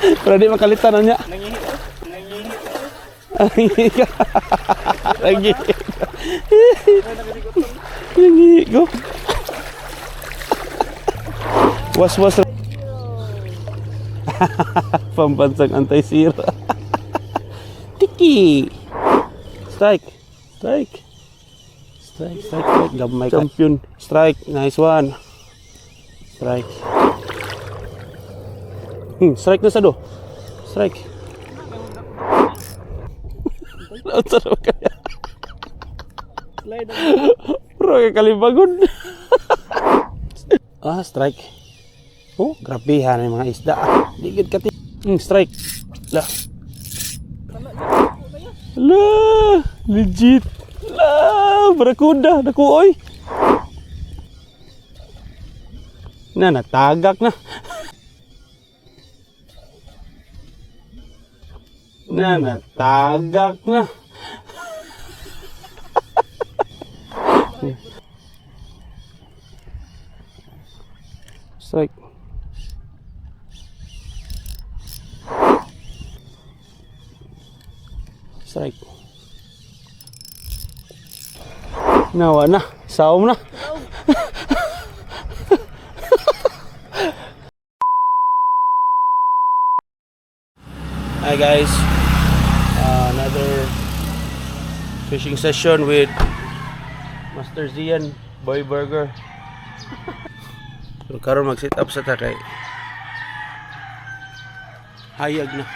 Pero di makalitan na niya. Nangihi ko. Nangihi ko. Nangihi ka. Nangihi ka. Nangihi ko. Was-was. Pambansang anti-sira. Tiki. Strike. Strike. Strike, strike, strike. Gamay ka. Champion. Strike. Nice one. Strike. Strike na sa do. Strike. Unsa na ba kaya? Slide. Bro, kay kalibagon. Ah, strike. Oh, grabehan yung mga isda. Ah, di gid kati. Strike. La. La, legit. La, barakuda, dako oy. Na natagak na. Na natagak na. Strike. Strike. Nawa na. Saom na. Hi guys. Another fishing session with Master Zian Boy Burger. Pero karon mag sit up sa takay. Hayag na.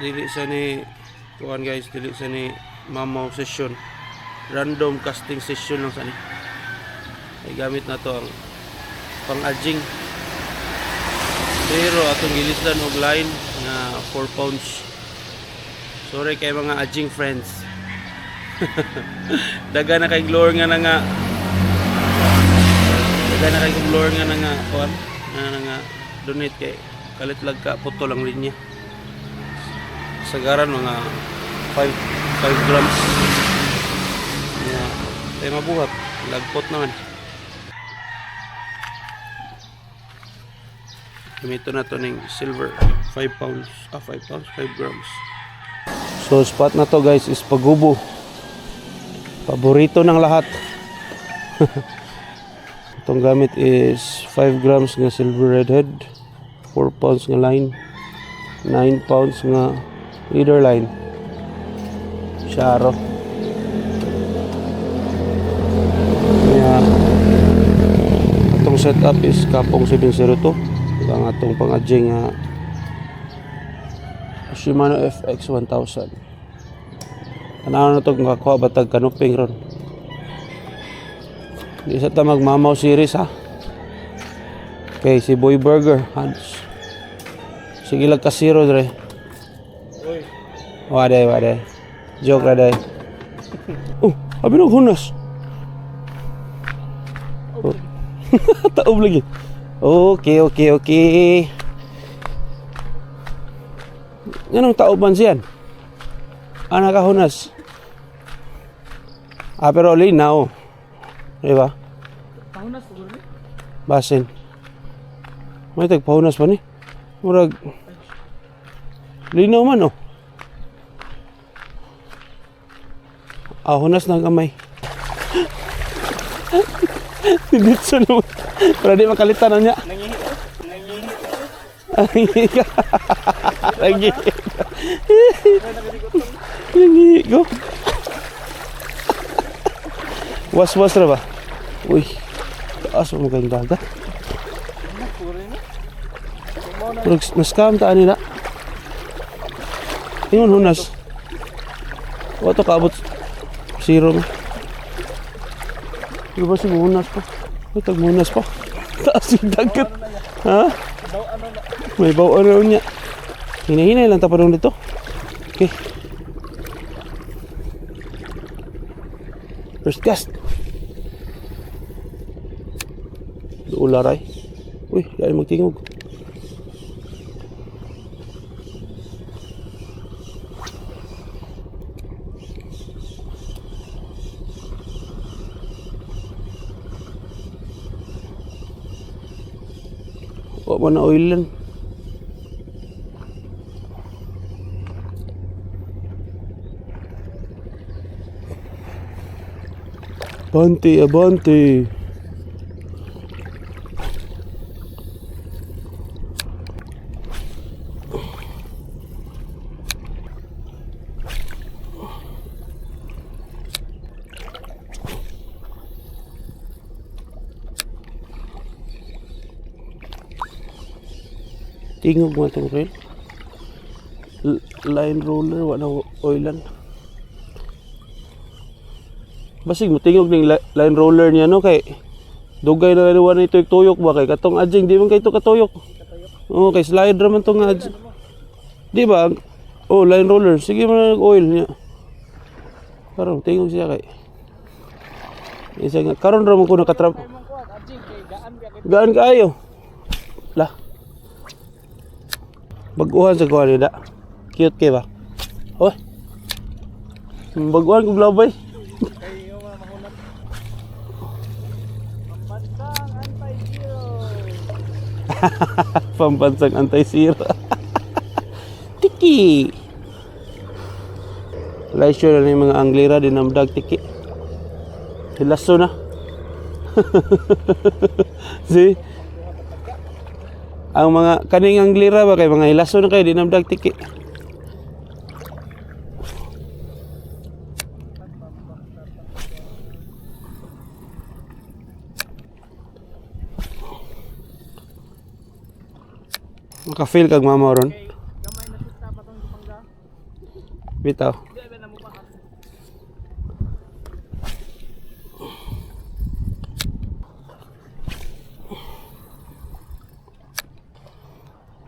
Dili sa ni kuan guys, dili sa ni mamaw session. Random casting session lang sa ni. Ay gamit na to ang pang-adjing. Pero atong gilisdan og line nga 4 pounds. Sorry kay mga adjing friends. Daga na kay glor nga na nga Daga na kay glor nga na nga kuan nga na nga donate kay kalit lag ka putol ang linya. Sagaran mga 5 5 grams. Nga tay mabuhat lagpot naman. Gamito na to ning silver 5 pounds, ah 5 pounds, 5 grams. So spot na to guys is Pagubo. Paborito ng lahat. Itong gamit is 5 grams nga silver redhead, 4 pounds nga line, 9 pounds nga leader line. Charo. Kaya atong setup is Kapong 702. Ang atong pang-adjing nga Shimano FX 1000. Tanaw na to kung kakuha ba tag kanuping ron. Di sa ta magmamaw series ha. Okay, si Boy Burger. Hans. Sige lang kasiro dre. Uy. Waday, waday. Joke ra day. Oh, abi nang hunas. Oh. Taob lagi. Okay. Nganong taob man siyan? Ah, nakahunas. Ah, pero linaw. Di ba? Pahunas siguro ni. Basin. May tagpahunas pa ni. Murag linaw man oh. Ah, hunas na ang kamay. Dito naman. Pero di makalitan na niya. Nangihi ko. Nangihi ko. Nangihi ka. Nangihi ka. Nangihi ko. Was-was ra ba? Uy, taas mo kayong dagat. Siguro ni. Murag na-scam ta nila. Ingon hunas. Wa to kaabot zero na. Di ba si hunas pa? May tagmunas pa. Taas yung dagat. Ha? Daw ano na. May bawaan na niya. Hinahinay lang tapadong dito. Okay. First cast. Duularay. Uy, dahil magtingog. Wa pa na oilan. Abante, abante. Tingog mo itong rail. Line roller, wala oilan. Basig mo tingog ning line roller niya no kay dugay na rin wala ito tuyok ba kay katong adjing di man kay ito katuyok. Oo, kay slide ra man to nga adjing. Di ba? Oh, line roller. Sige man nag oil niya. Karon tingog siya kay. Isa nga karon ra man ko nakatrap. Imong kuan, adjing kay gaan biya kay Gaan kaayo. Lah. Baguhan sa kuha nila. Cute kay ba? Hoy. Baguhan kog labay. kay yung mga mahunat. Pambansang anti-zero. Pambansang anti-zero. Tiki. Leisure na yung mga anglera din ang dag tiki. Hilaso na. See? Ang mga kaning anglera ba kay mga hilaso na kayo din ang dag tiki. Maka-feel kag mama ron. Kay gamay na sista pa tong gipangga. Bitaw. Di ba na mo pa?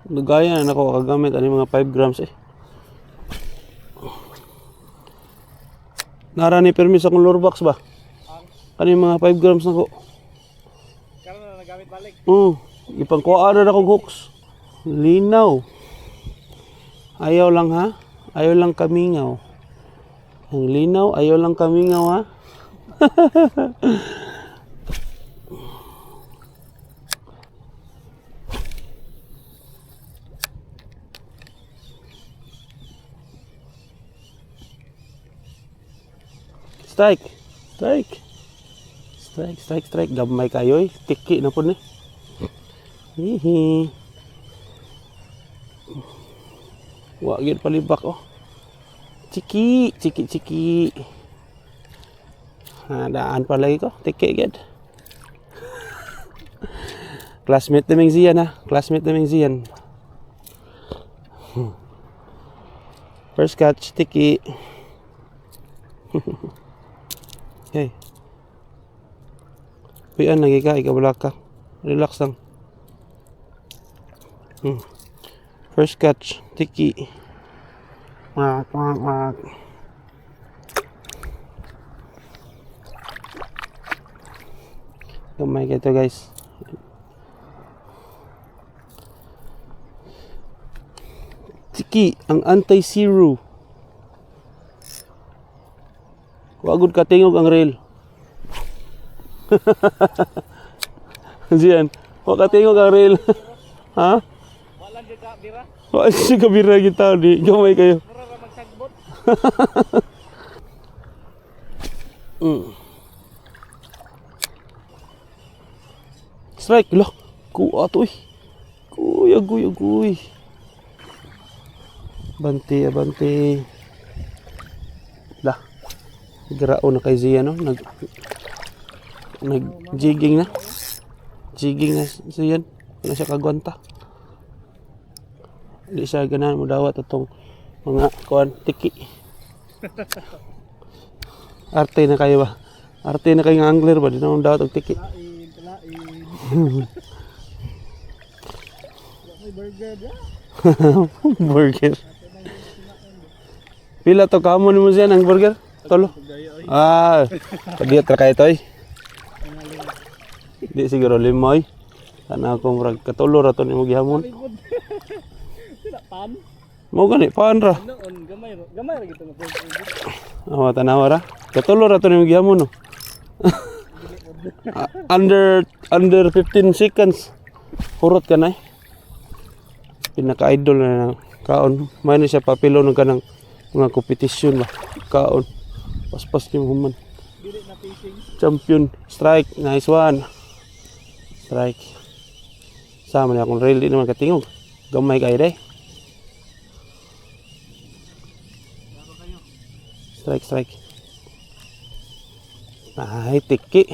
Lugaya na nako kagamit ani mga 5 grams eh. Nara ni permis akong lure box ba? Kani mga 5 grams nako. Karon na nagamit balik. Oo, ipangkuha na akong hooks. Linaw. Ayaw lang ha. Ayaw lang kamingaw. Ang linaw, ayaw lang kamingaw ha. Strike. Strike. Strike, strike, strike. Gamay kayo eh. Tiki na po ni. Hihi. Wa gyud palibak oh. Chiki, chiki, chiki. Ha, daan pa lagi ko. Tiki gyud. Classmate naming Zian ha. Classmate naming Zian. First catch, tiki. Okay. Uy, lagi ka, ikaw wala ka. Relax lang. First catch, tiki. Wak, wak, wak. Gamay kayo guys. Tiki, ang anti-zero. Wagod katingog ang rail. Diyan, wa katingog ang rail. Ha? Wala gyud ka bira. Wa siya kabira kita di. Gamay kayo. Mura ra magsagbot. Strike lah. Kuha to eh. Kuy, agoy, agoy. Bante, abante. Lah. Grao na kay Zia no. Nag jigging na. Jigging na siya. Wala siya kagwanta. Hindi siya ganahan mo dawat atong mga kuan tiki. Arte na kayo ba? Arte na kayo nga angler ba? Di na mo dawat og tiki. Lain, lain. May burger ba? Burger. Pila to kamo ni mo siya ang burger? Tolo. Ah, kadiyot ra kayo toy. Di siguro limoy. Kana ako murag katulo ra to nimo gihamon. Sila pan. Mo gani paan ra. Noon gamay ra. Gamay ra gito nga burger. Oh, tanawa ra. Katulo ra to nimo gihamon no. Ah, under under 15 seconds. Hurot ka na eh. Pinaka-idol na na kaon. May na siya papilo ng kanang mga kompetisyon ba. Kaon. Paspas ni human. Dili na fishing. Champion. Strike. Nice one. Strike. Sama niya akong rail. Di naman katingog. Gamay kayo day. Strike, strike. Ay, tiki.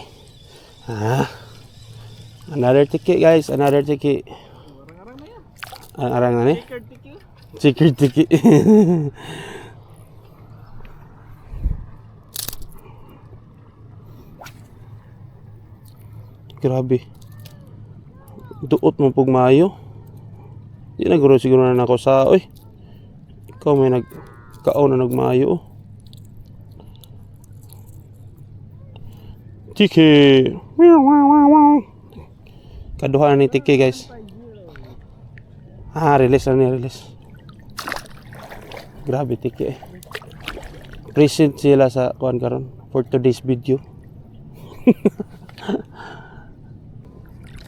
Ah. Another tiki, guys. Another tiki. Arang-arang na yan. Ang arang na ni? Checkered tiki. Tiki, tiki. Grabe. Duot mo pug maayo. Di na guro siguro na nako sa oy. Ikaw may nag kaon na nagmaayo. Oh. Tiki. Meow, wow, wow, wow. Kaduha na ni Tiki, guys. Ah, release na niya, release. Grabe, Tiki eh. Present sila sa kuan karon for today's video.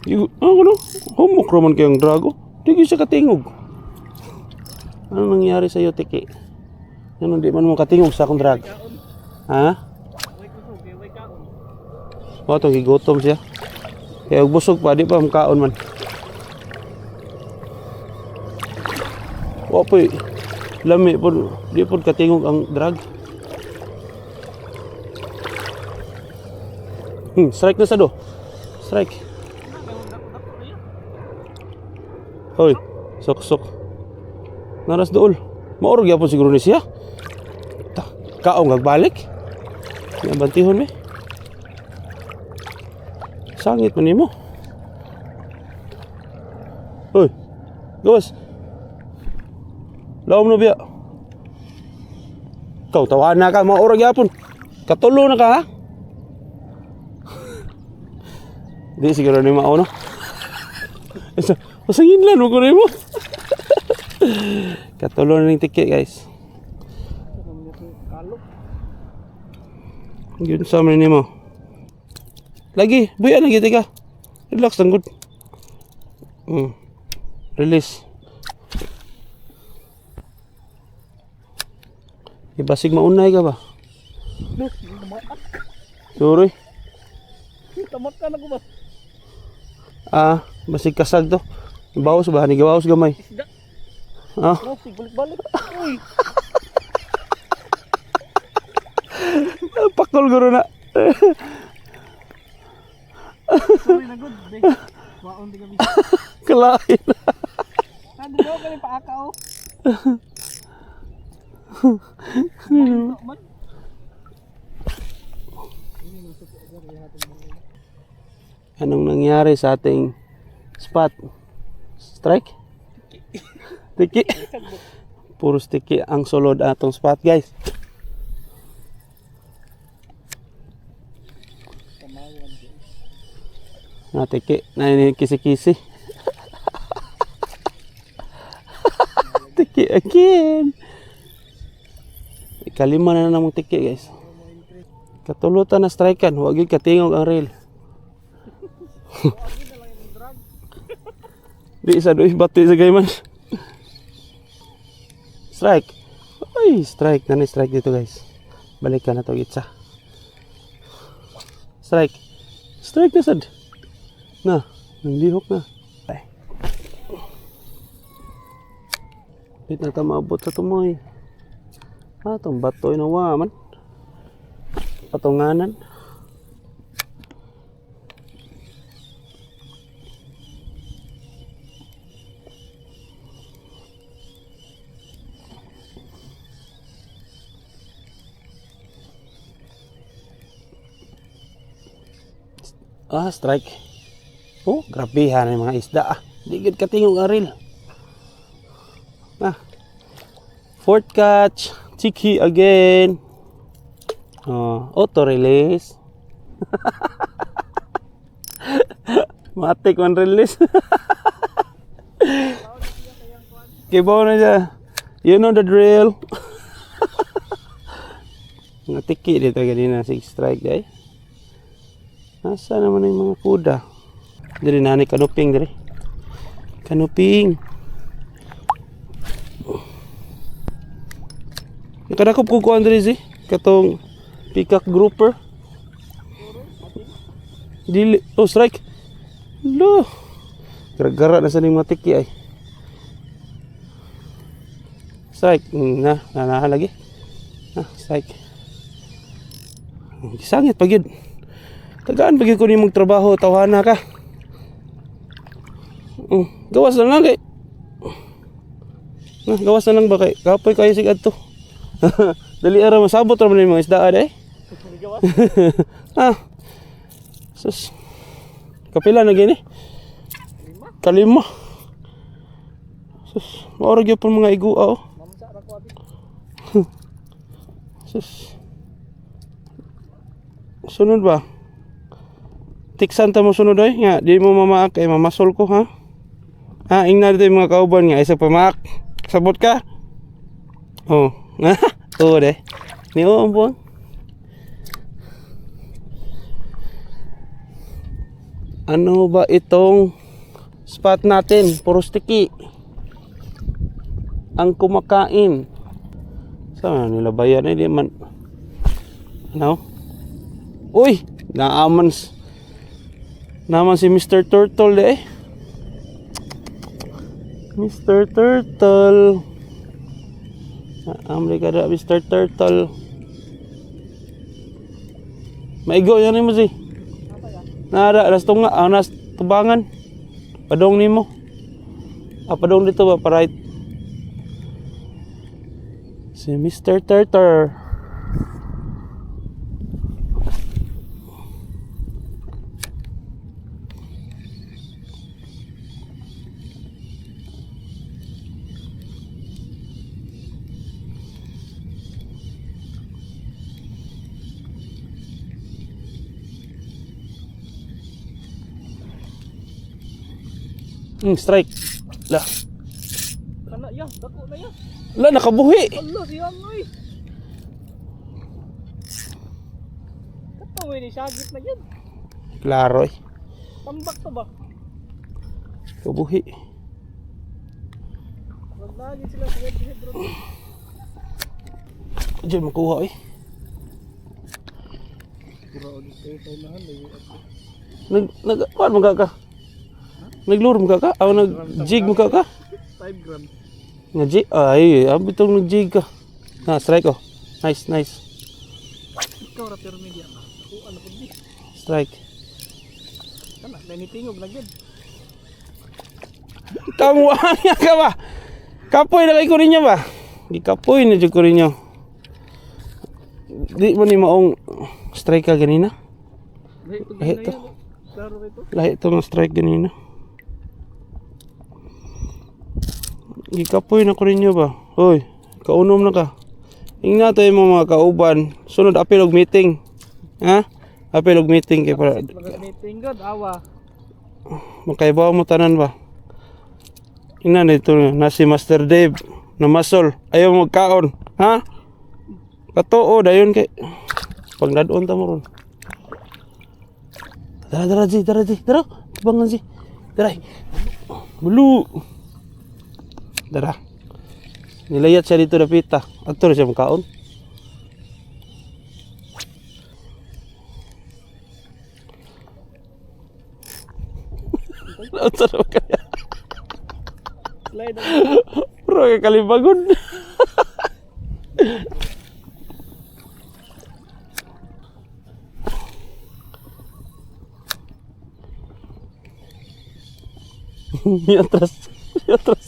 Yung, ano? Humok raman kayang drago. Di gyud siya katingog. Ano nangyari sa iyo, Tiki? Ano, di man mo katingog sa akong drag? Ha? Way kusog, kay way kaon. Mao to gigutom siya. Kaya og busog pa di pa makaon man. Wa po'y lami pod, di pod katingog ang drag. Strike na sa do. Strike. Hoy, sok sok. Naras dool. Maurog gyapon siguro ni siya. Ta, kaong gagbalik. Nga bantihon mi. Sangit man nimo. Hoy. Gawas. Laom na biya. Ikaw, tawahan na ka. Maurag yapon. Katulo na ka, ha? Di siguro ni mao, no? Isa, pasangin lang, wag ko na mo. Katulo na ng tiki, guys. Kalok. Yun sa amin nimo. Lagi, buya lagi tika. Relax lang good. Release. Ibasig maunay ka ba? Sorry. Tamak ka na ko ba? Ah, basig kasag to. Bawas ba? Nigawaos gamay. Isda. Ah, Oh, sig balik-balik. Uy, pakol guro na. sorry na good. Be. Waon di kami. Kalain. Nandun daw kami paaka oh. Man. Anong nangyari sa ating spot? Strike? Tiki. Puro tiki ang sulod atong spot, guys. Na tiki, na kisi-kisi. Tiki again. Ikalima na namang tiki, guys. Katulutan na strikean, wag gyud katingog ang rail. Di isa doy bati sa gayman. Strike. Ay, strike na ni strike dito, guys. Balik ka na to gitsa. Strike. Strike na sad. Na, nanglihok na. Ay. Wait na ta maabot sa tumoy. Ah, tong bato na wa man. Patunganan. Ah, strike. Oh, grabehan ang mga isda ah. Di gid katingog aril. Ah. Fourth catch. Tiki again. Oh, auto release. Matik man release. Kibaw na siya. You know the drill. Mga tiki dito ganina six strike day. Nasa naman yung mga kuda? Diri nani kanuping diri. Kanuping. Nakadakop ko ko, Andres, eh. Katong peacock grouper. Dili. Oh, strike. Lo. Gara-gara na sa ning mga tiki ay. Strike. Na, nanahan lagi. Ah, strike. Sangit pag yun. Tagaan pag yun ko nimong trabaho, tawhana ka. Gawas na lang kay. Na, gawas na lang ba kay? Kapoy kayo sig adto. Dali ara masabot ra man yung mga isdaan eh. Gawas. Ah. Sus. Kapila na gini? Kalima. Sus, maorag gyud pong mga igua oh. Mamsa ra ko abi. Sus. Sunod ba? Tiksan ta mo sunod oy nga di mo mamaak kay mamasol ko ha. Ha, ingna dito yung mga kauban nga isa pamaak. Sabot ka. Oh. Oo de. Ni oo ang buwang. Ano ba itong spot natin? Puro sticky. Ang kumakain. Saan nila ba yan? Hindi man. Ano? Uy! Naaman. Naaman si Mr. Turtle eh. Mr. Turtle. Naamli ka da, Mr. Turtle. Maigo yan mo si. Nara, nas tunga, ah, nas tubangan. Padong nimo. Ah, padong dito ba, pa right. Si Mr. Turtle. Strike. La. Kana ya, dako na ya. La, nakabuhi. Allah siyang oy. Katawa ni sagit na yan. Klaro eh. Tambak to ba? Kabuhi. Maglagi sila sa head head bro. Diyan makuha eh. Nag nag kuan mo ka? Naglure mo ka? Aw nag jig mo ka? 5 gram. Nga jig ay, abi tong nag jig ka. Na strike oh. Nice, nice. Ikaw ra pero media ka. Ako ano pud di. Strike. Kana nanitingog na gyud. Kamuha niya ka ba? Kapoy na kay ko ninyo ba? Di kapoy na jud ko ninyo. Di mo ni maong strike ka ganina? Lahi pud Lahi na to. yan. Klaro kay to. Lahi to ng strike ganina. Gikapoy na ko ninyo ba? Hoy, kaunom na ka. Ingna tayo mo mga kauban. Sunod apil og meeting. Ha? Apil og meeting kay para Mga meeting god awa. makaibaw mo tanan ba? Ingna nito na si Master Dave na masol. Ayaw mo magkaon. Ha? Katoo dayon kay pagdadon ta mo ron. Dara dara ji, dara ji, dara. Tubangan ji. Dara. Bulu. Dara. Nilayat siya dito dapita. Adto ra siya makaon. Unsa na ba kaya? Slide Bro, kay kalibagon. Miatras. Miatras.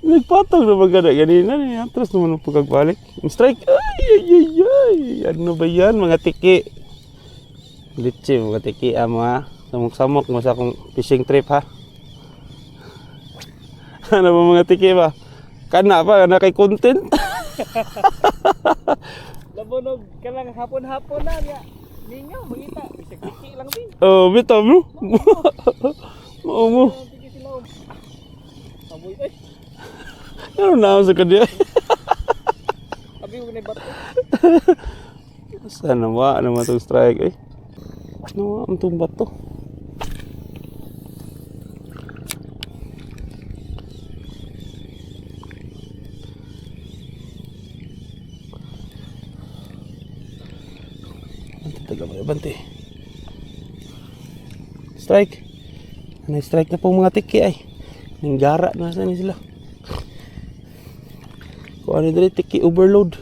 Nagpatong na ba gana ganina? Miatras naman ang pagkagbalik. Strike. Ay, ay, ay, ay. Ano ba yan mga tiki? Litsi mga tiki amo ha. Samok-samok mo sa akong fishing trip ha. Ano ba mga tiki ba? Kana pa, kana kay content. Labonog kanang hapon-hapon na niya. Mingaw mangita bisag tiki lang din. Oh, bitaw mo. Mao mo. Ang tiki sila. Oh. Aboy oy. Ano na ako sa kanya? Abi mo na bato. Sana wa naman itong strike eh. Ano ang itong bato? Gamay, abante. Strike. Ano, strike na po mga tiki ay. Ninggara na sa ni sila. Kung ano dali, tiki overload.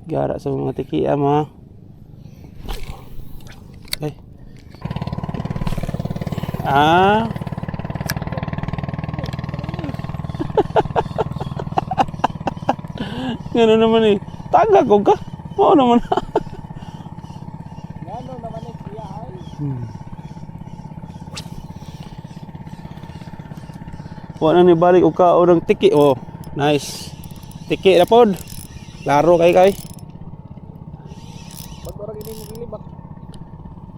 Gara sa mga tiki ama. Ay. Ah. Gano'n naman eh. Taga ko ka. Oo naman. Ngano naman eh siya ay. Wala na ni balik og kaon ng tiki. Oh, nice. Tiki na pod. Laro kay kay. Pag ora gini mo gilibak.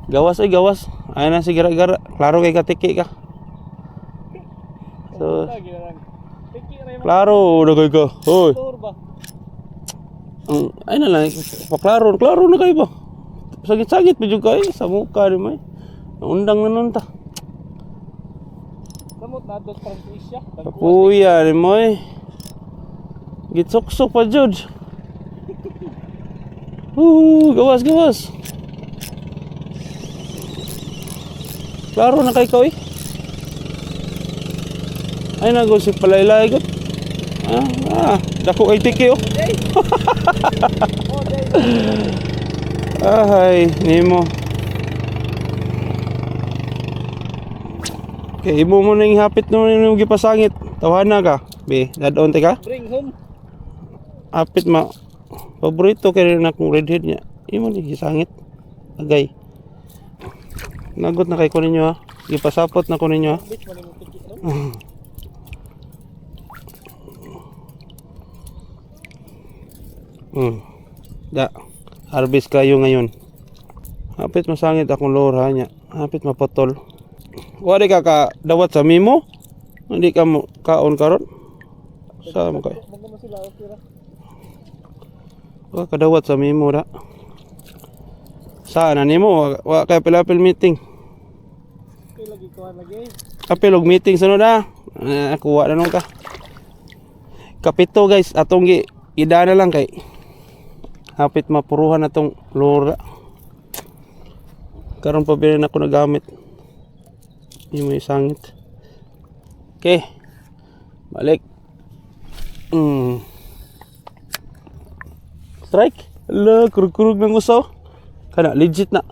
Gawas ay gawas. Ay na si gara-gara. Klaro kay ka tiki ka. So, Lagi na lang. Tiki ra yung klaro na kay ka. Hoy. motor ba? Ang ay na lang paklaro, klaro na kayo ba? Sagit-sagit medyo kay sa mukha ni may. Undang na nun ta. Samot na dos Transisia. Kapuya ni mo eh. Gitsuksok pa jud. Woo, gawas gawas. Klaro na kay ko eh. Ay nago si palaylay ko. Ah, ah, dako kay tiki oh. Ahay, nimo. Okay, imo mo nang hapit naman yung gipasangit. Tawana ka. Be, dadon te ka. Bring home. Hapit ma. Paborito kay na akong redhead niya. Imo ni gisangit. Agay. Nagot na kay ko ninyo ha. Gipasapot na ko ninyo ha. Bitch man mo tiki ron. Da. Harvest kayo ngayon. Hapit masangit akong lora niya. Hapit maputol. Wari ka ka dawat sa mimo? Hindi ka mo kaon karon? Sa mo kay? Magna mo sila okay ra. Wa kadawat sa mimo ra. Saan na nimo? Wa kay pilapil meeting. Okay lagi kuan lagi. Apil og meeting sunod ha. Ah, kuha na nung ka. Kapito guys, atong gi ida na lang kay hapit mapuruhan na tong lora. Karon pa bilin ako nagamit. Yung may sangit. Okay. Balik. Strike. Ala, kurug-kurug ng usaw. Kana legit na.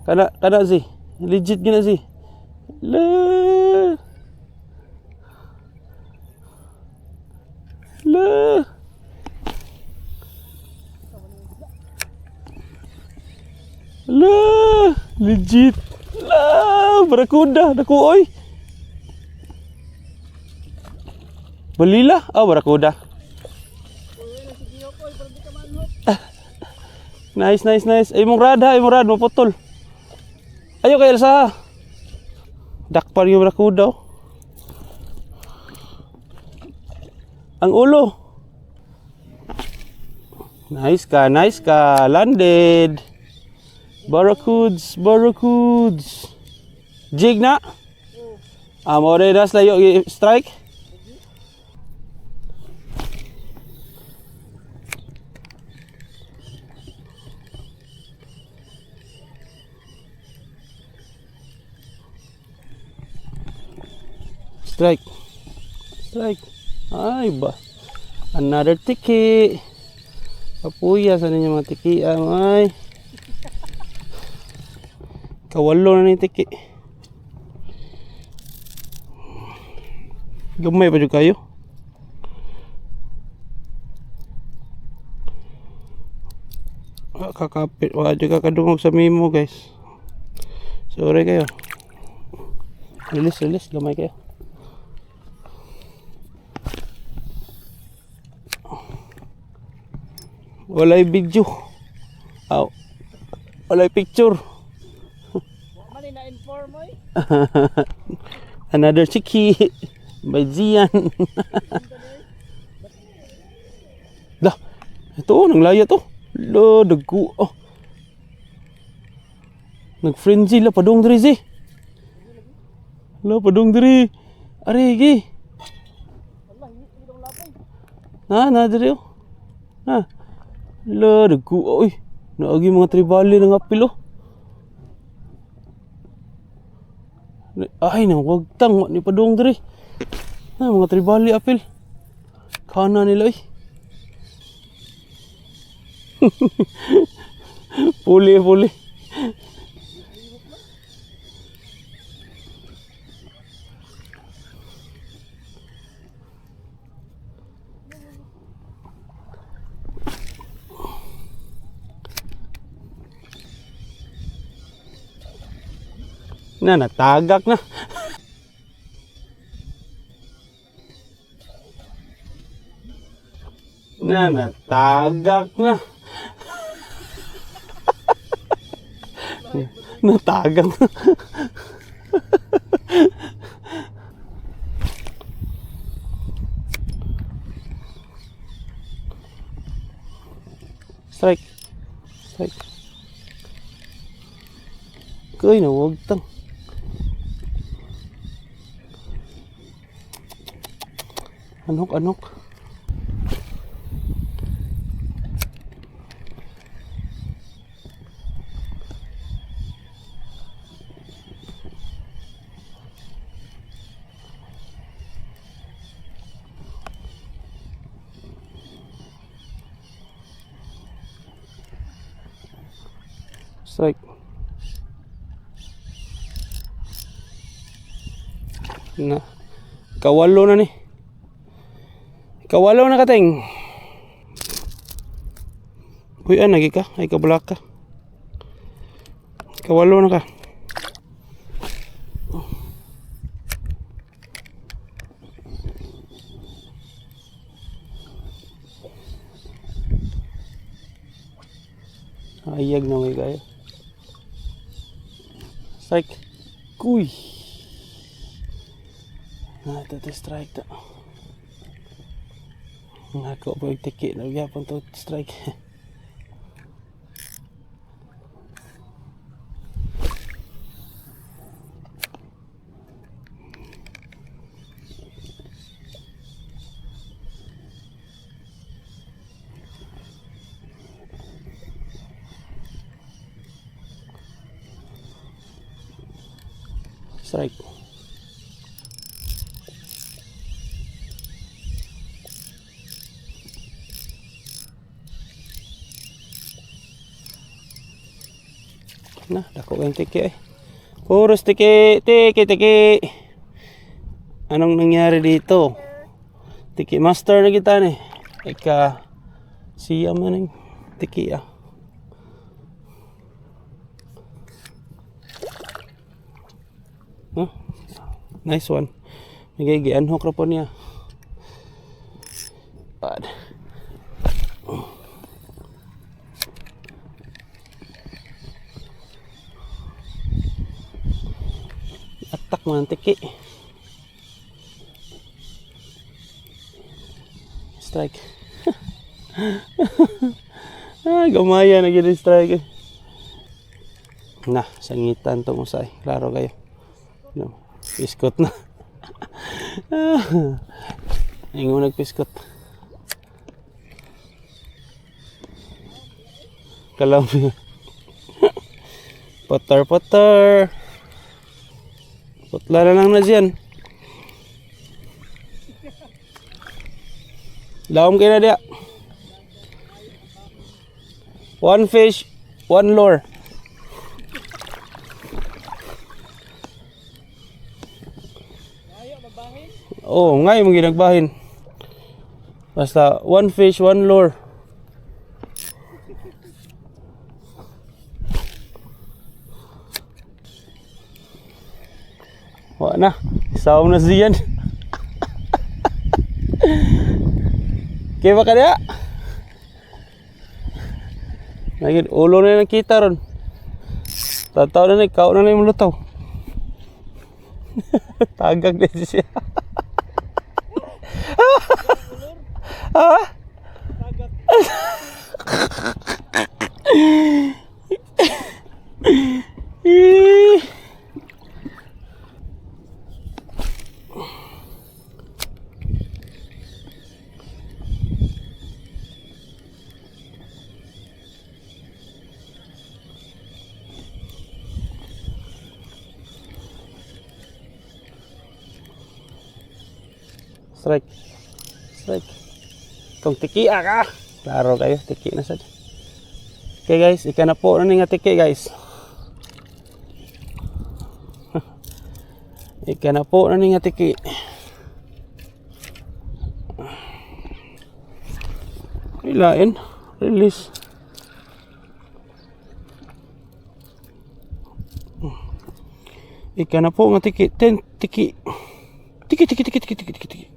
Kana kana si. Legit gina si. La. La. La, legit. La, barakuda, naku oy. Balila? Oh, barakuda. Nice, nice, nice. Ay, mong rad ha, ay mong rad, maputol. Ayo kay Elsa ha. Dakpan yung barakuda oh. Ang ulo. Nice ka, nice ka. Landed. Barracudes, barracudes. Jig na. Ah, mo rin das layo strike. Strike. Strike. Ay ba. Another tiki. Kapuya sa ninyo mga tiki. Ay. Kawalo na ni tiki. Gamay pa jud kayo. Wa kakapit, wa jud kakadungog sa mimo guys. Sorry kayo. Release, release, gamay kayo. Walay video. Aw. Walay picture. Wa man na inform oy. Another chiki by Zian. Dah, ito oh, nanglaya to. Lo, dagko. Oh. Nag-frenzy la padung diri si. La padung diri. Ari gi. Na, na diri oh. Na. La, nagkuha, uy. Naagi mga tribali ng apil, oh. Ay, nang wagtang, wa ni padung diri. Ay, mga tribali apil. Kana nila, eh. Puli, puli. Na, natagak na. Na, natagak na. Natagak na. Strike. Strike. Kay na, wag tang. Anok, anok. Strike. Na. Kawalo na ni. Kawalo na kating. Uy, ah, nagi ka. Ay, kabulak ka. Kawalo na ka. Ayag na may kaya. Strike. Kuy. Na, ito ito strike to. Nako po yung tiki na gyapon to strike. Strike. Na, dako kayong tiki eh. Puros tiki, tiki, tiki. Anong nangyari dito? Tiki master na kita ni. Ika, siya man ang tiki ah. Huh? Nice one. Nagay gianhok ra po niya. Bad. Atak mo ng tiki. Strike. Ah, gamaya na gyud yung strike. Eh. Na, sangitan tong usay. Klaro kayo. No, piskot na. Ingon nagpiskot. Kalam. Patar patar. Putla na lang na diyan. Lawom kayo na diya. One fish, one lure. Oo, oh, ngay mong ginagbahin. Basta one fish, one lure. Wa na. Isawom na siyan. Kaya ba kaya? Nagin, ulo na nakita ron. Tataw na na, ikaw na na yung lutaw. Tagag na siya. Ha? Tagak. Eh. Strike. Strike. Kung tiki ah ka. Klaro kayo, tiki na sad. Okay guys, ika na po na ni nga tiki, guys. Ika na po na ni nga tiki. Ilain. Release. Ika na po nga tiki. 10 tiki. Tiki tiki tiki tiki tiki tiki tiki.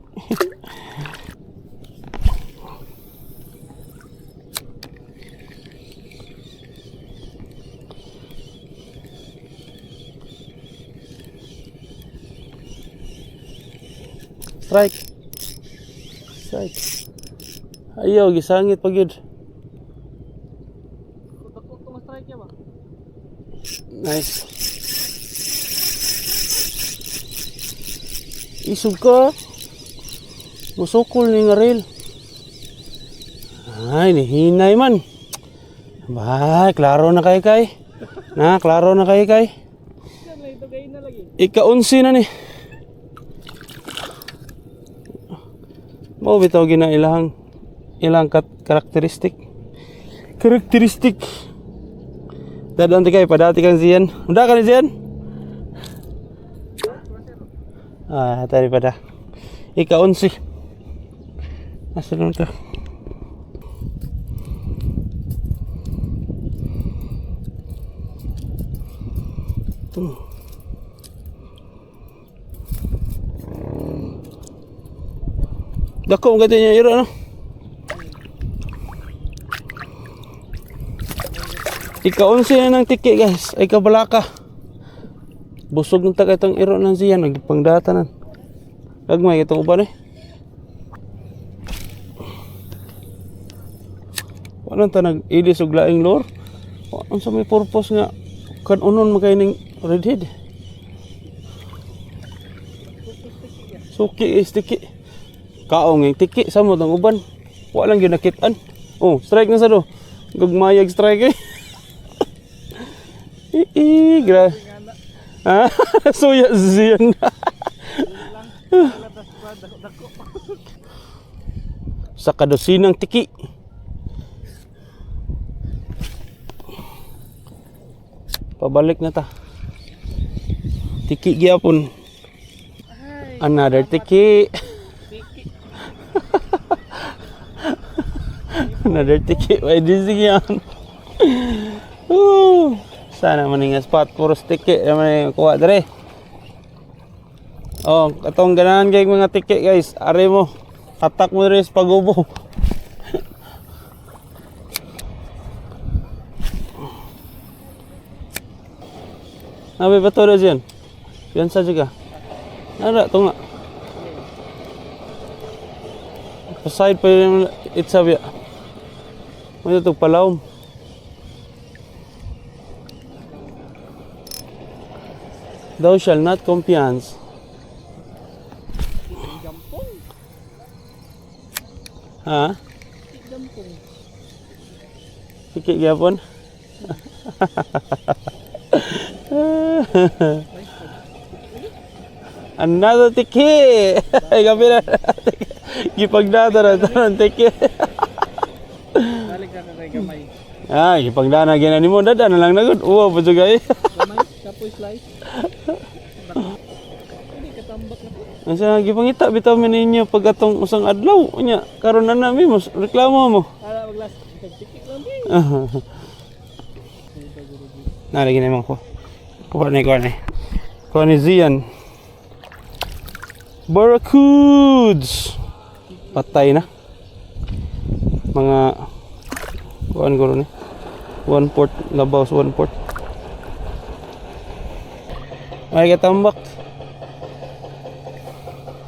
Strike. Strike. Ayaw, gisangit pa gyud. Dako to strike ya ba? Nice. Isog ka. Musukol ni nga rail. Ay, nihinay man. Bay, klaro na kay kay. Na, klaro na kay kay. Yan lang ito gay na lagi. Ika-11 na ni. Mao bitaw gina ilang ilang karakteristik. Karakteristik. Dadaan ti kay padati kang siyan. Unda ka ni siyan? Ah, tari pada. Ika-11. Asa naman to? Dako ang ganyan yung iro, no? Ika-11 na ng tiki, guys. Ay kabalaka. Busog ng taga itong iro ng siya. Nagpangdata na. Gagmay, itong uban eh. Wala ta nag-ilis og laing lure. Ano sa may purpose nga kanunon makay ning redhead. Suki is tiki. Kaong yung tiki sa mo tong uban. Wala lang gyud nakitaan. Oh, strike na sa do. Gugmayag strike eh. Ii, gra. Ah, suya siyan. Sa kadosinang tiki. Pabalik na ta. Tiki gyapon. Another tiki. Another tiki. Why this yan? Woo! Sana man nga spot puros tiki naman yung kuha dere. Oh, katong ganahan kay mga tiki, guys. Are mo. Attack mo dere sa pagubo. Nabi ba to yan? Yan sa juga. Nara tunga. Paside pa yung itsabya. Mo ito palawom. Thou shall not confiance. Gampong. Ha? Gampong. Tiki gyapon. Another tiki. Ay gabi na. Gipagdata na tanan tiki. Balik na kay gamay. Ah, gipagdana gina nimo dada na lang nagud. Uwa pa jud kay. Gamay, kapoy slice. Hindi katambak na po. Ang sa gipangita bitaw mi ninyo pag atong usang adlaw unya karon na nami mo reklamo mo. Ala maglas. Tiki lang di. Nalagi naman ko. Kuha ni, kuha ni. Kuha ni Zian. Barracudes! Patay na. Mga kuhaan ko rin eh. One port, labaw sa one port. Ay, katambak.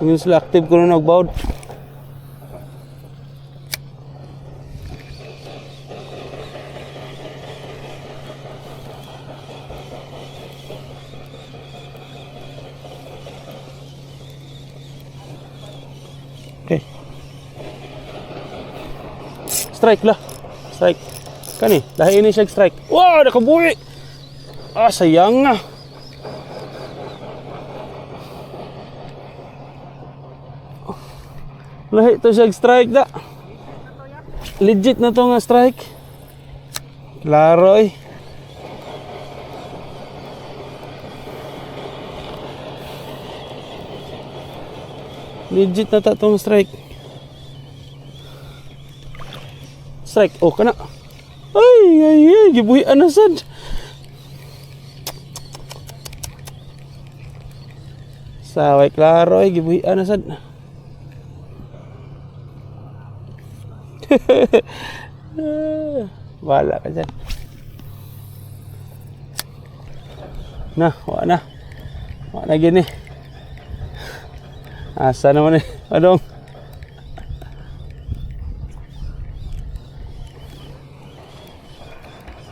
Yung sila active ko na nagbawd. Okay. Strike lah. Strike. Kani, lahi ini siya strike. Wow, nakabuhi. Ah, sayang na. Lahi to siya strike da. Legit na to nga strike. Klaro eh. Legit na ta tong strike. Strike. Oh, kana. Ay, ay, ay. Gibuhian na sad. Saway klaro ay gibuhian na sad. Wala ka dyan. Na, wala na. Wala na gini. Asa naman eh. Adong.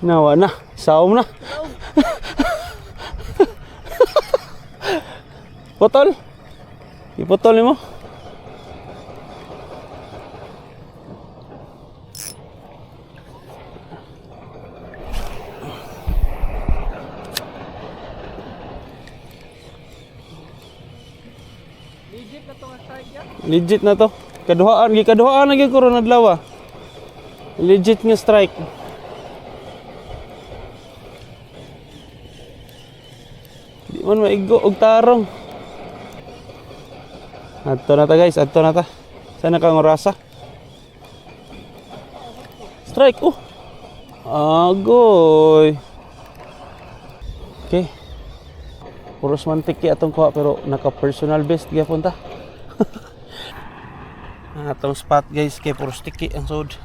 Na, wala na. Saom na. Putol. Iputol mo. Legit na to nga strike ya. Legit na to. Kaduhaan, gikaduhaan na gyud ko ron adlaw ah. Legit nga strike. Di man maigo og tarong. Adto na ta guys, adto na ta. Sana kang orasa. Strike oh. Agoy. Okay. Puros man tiki atong kuha pero naka personal best gyapon ta. Ang atong spot guys kay puros tiki ang sud.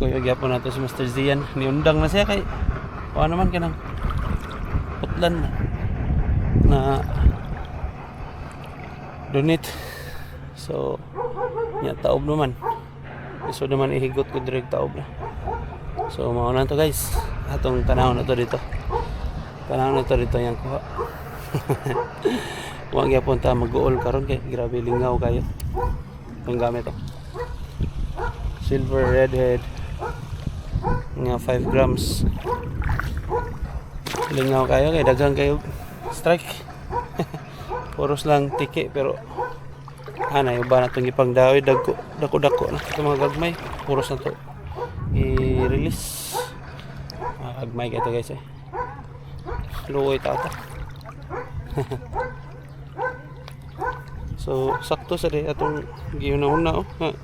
Kuya gyapon nato si Master Zian. Niundang na siya kay wa naman kanang putlan na donate. So nya taob naman. So naman ihigot ko direct taob na. So mao na to guys. Atong tanaw na to dito. Tanaw na to dito yang kuha. Wa gyapon ta mag-uol karon kay grabe lingaw kayo. Itong gamit oh. Silver redhead nga 5 grams. Lingaw kayo kay daghan kayo strike. Puros lang tiki pero ana yung ba na itong ipangdawi dagko dako dako na itong mga gagmay puros na to i-release. Mga gagmay kayo to guys eh. Luoy tata. So sakto sa di atong giuna-una oh nga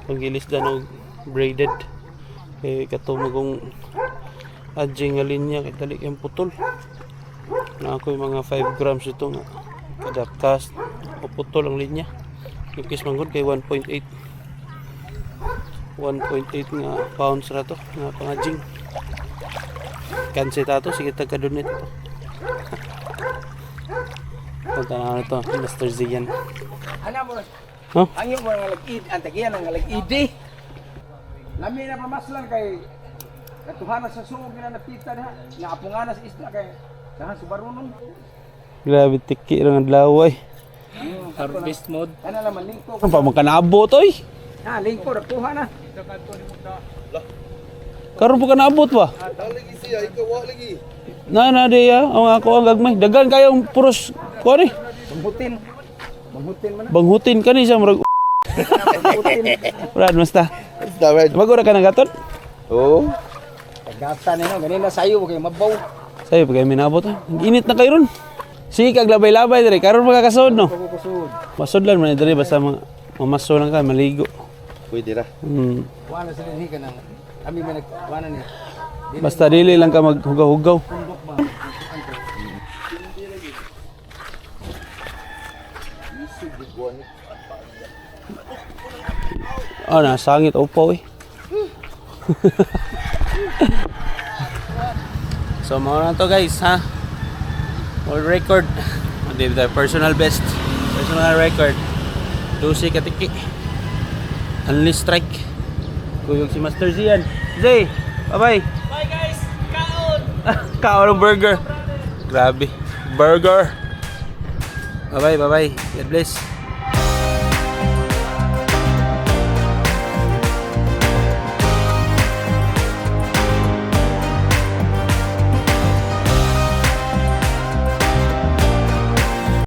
panggilis dan og braided kay kato magong adjing nga linya kay dali kayong putol na ako yung mga 5 grams ito nga kada cast o putol ang linya. Nipis man gud kay 1.8 1.8 nga pounds ra to nga pangajing kansi ta to sige tag kadunit to. Punta na ito, Mr. Zian. Ana mo, Huh? ang yung mga lag-id, ang tagiyan ang lag-id. Lami na pamaslan kay katuhana sa suog nga napita na, nga apungana sa isla kay dahan subarunon. Grabe tiki lang ang adlaw ay. Harvest mode. Ana lang lingko. Ang pa magkanaabot oy. Ha, lingko nakuha na. Karon po ka naabot ba? Na na di ya, ang ako ang gagmay. Dagan kayong puros kuan eh. Banghutin. Banghutin man na. Banghutin ka ni siya murag Banghutin. Brad, basta. Bago ra ka nang gaton? Oo. Tagata nino ganina sayo kay mabaw. Sayo pag kami naabot. Eh. Ang init na kayo ron. Sige kag labay-labay dire karon makakasod no. Kusod. Masudlan man dire basta mga mamaso lang ka maligo. Pwede ra. Wala sila ni kanang kami man nagkuana ni. Basta dili lang ka maghugaw-hugaw. Pundok ba? Ah, nasangit upaw eh. So mao na to guys ha. World record. Hindi ba personal best. Personal record. 12 katiki. Only strike. Kuyog si Master Zian. Zay, bye-bye. Bye guys! Kaon! Kaon ng burger. Grabe. Burger. Bye-bye, bye-bye. God bless.